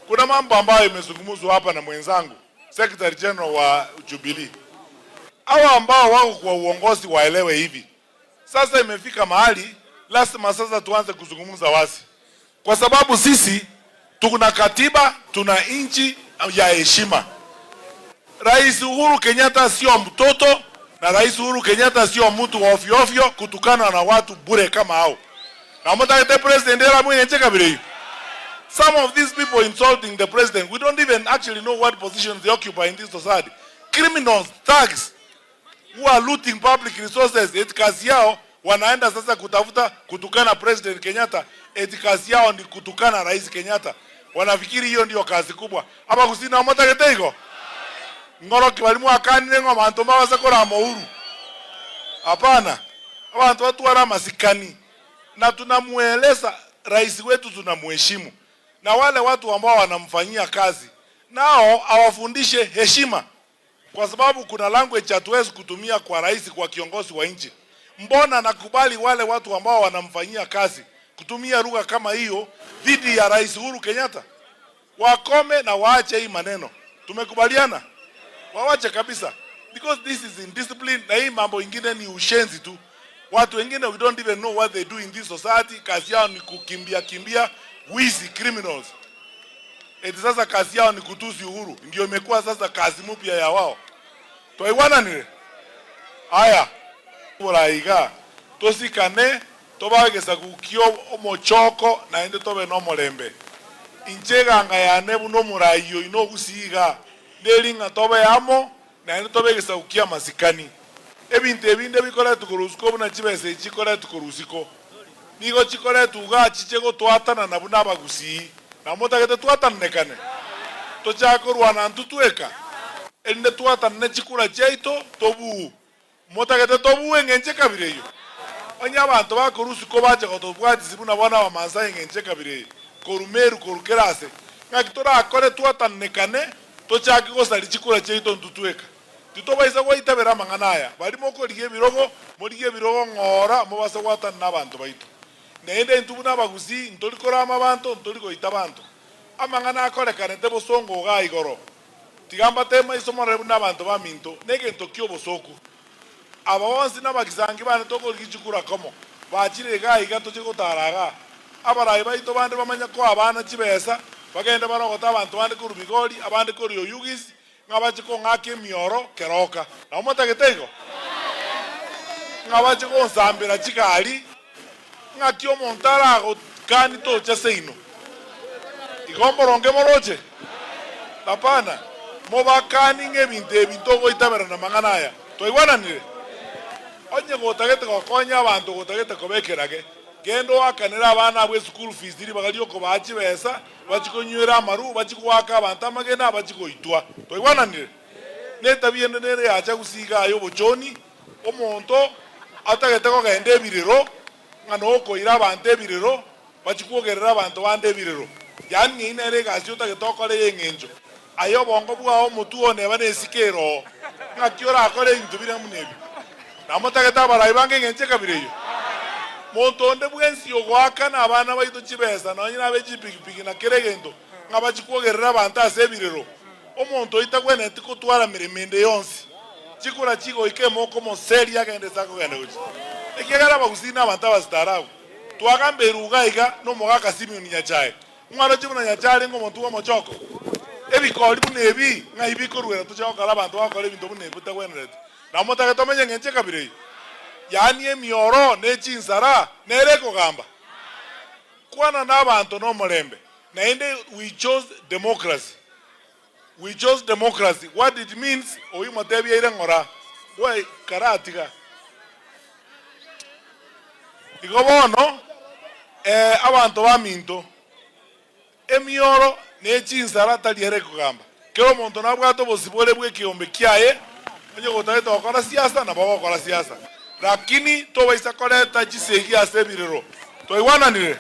Kuna mambo ambayo imezungumzwa hapa na mwenzangu Secretary General wa Jubilee. Hawa ambao wako kwa uongozi waelewe hivi. Sasa imefika mahali lazima sasa tuanze kuzungumza wazi, kwa sababu sisi tuna katiba, tuna nchi ya heshima. Rais Uhuru Kenyatta sio mtoto na Rais Uhuru Kenyatta sio mtu wa ovyo ovyo kutukana na watu bure kama hao. Na mutagete president era mwenye kabiri. Some of these people insulting the president, we don't even actually know what positions they occupy in this society. Criminals, thugs who are looting public resources, eti kazi yao wanaenda sasa kutafuta kutukana President Kenyatta, eti kazi yao ni kutukana Rais Kenyatta. Wanafikiri hiyo ndio kazi kubwa. Aba kusina motagete igo ng'oroki bari mwakanire ng'o abanto mbabase korama Uhuru. Hapana, abantu batwara amasikani na tunamueleza rais wetu tunamheshimu, na wale watu ambao wanamfanyia kazi nao awafundishe heshima, kwa sababu kuna language hatuwezi kutumia kwa rais, kwa kiongozi wa nchi. Mbona nakubali wale watu ambao wanamfanyia kazi kutumia lugha kama hiyo dhidi ya Rais Uhuru Kenyatta? Wakome na waache hii maneno. Tumekubaliana, wawache kabisa, because this is indiscipline, na hii mambo ingine ni ushenzi tu. Watu wengine we don't even know what they do in this society. Kazi yao ni kukimbia kimbia, wizi, criminals. Eti sasa kazi yao ni kutusi Uhuru, ndio imekuwa sasa kazi mpya ya wao. Twaiwana nire aya buraiga tosikane tobagesa gukio omochoko naende tobe nomorembe inche eganga yane buna omorai oino ogusiga neri ng'a tobe amo naende tobe egesaku kia amasikani. Ebinto ebinde bikoretwa korwa isiko buna chibesa echi chikoretwa korwa isiko nigo chikoretwa igaa chiche gotwatanana buna abagusii. Na motagete twatananekane, tochake korwana intwe tweka, erinde twatanane chikura chiaito tobuu. Motagete tobue engencho ekabira eyio? Onye abanto bakorwa isiko bacha gotobwatisia buna bono Abamaasai engencho ekabira eye, korwa Meru korwa kera ase, ng'aki torakore twatananekane tochake gosaria chikura chiaito intwe tweka? Titobaisa goitabera amang'ana aya. Baria mokorigia ebirogo, morigie ebirogo ng'ora mobase gwatanana abanto baito. Naende intwe buna abagusii ntori korama abanto, ntori goita abanto. Amang'ana akorekanete bosongo igaa igoro. Tiga mbatebe maiso morore buna abanto baminto, negento ki'obosooku. Aba bonsi nabagisangi bane tokorigia chikura komo, bachire igaa iga toche gotara igaa. Abarai baito bande bamanye koa abana chibesa, bagende barogote abanto bande korwa Migori, abande korwa Oyugis, ng'a bache kong'aka emioro keroka. Nabo motagete igo? Ng'a bache gonsambera chigari, ng'aki omonto aragokani tocha seino? Igo mboronge moroche? Hapana, mobakani ng'a ebinto ebi ntogoitaberana amang'ana aya. Twaigwananire? Onye gotagete gokonya abanto gotagete koba ekerage, genda oakanere abana abwo eschool fees ribaga riokobaa chibesa, Bachie konywera amaru, bachie goaka abanto amagena, bachie goitwa. Twaigwananire? Netabia ende nere yacha gosiga aye obochoni, omonto atagete kogenda ebirero, ng'a nokoira abanto ebirero, bachie kwogerera abanto bande ebirero. Yaani ng'ai nere egasi otagete okore y'eng'encho. Aye obongo bwao omotwe oo neba nesike ere oo. Ng'aki orakore ebinto biria buna ebi? Namotagete abarai bange eng'encho ekabira eyio? Monto onde bwensi ogoakana abana baito chibesa nonye nabe chipigipigi na kera egento, ng'a bachie kwogerera abanto ase ebirero, omonto oyio tagwenereti kotwara meremo ende yonsi. Chikura chigoika emoko omoseria agende ase akogenda gochia. Ekiagera abagusii nabanto abasitarabu. Twagambeirwe iga iga nomogaka Simeon Nyachae. Mwaroche buna Nyasae arenge omonto bw'omochoko? Ebikori buna ebi, ng'ai bikoruera toche gokora abanto bagokora ebinto buna ebi bitagwenereti? Nabo motagete tomenye engencho ekabira eye? Yaani emioro ne chinsara nere ekogamba? Kwana nabanto nomorembe. Naende we chose democracy. We chose democracy. What it means, oyio motebie aire ng'ora. Gwe karatiga. Igo bono, ee, abanto baminto, emioro ne chinsara tari ere ekogamba. Kera omonto nabwate obosibore bw'ekeombe kiaye, onye gotagete gokora siasa nabo ogokora siasa, lakini tobaisa koreta chisegi ase ebirero. Twaigwananire?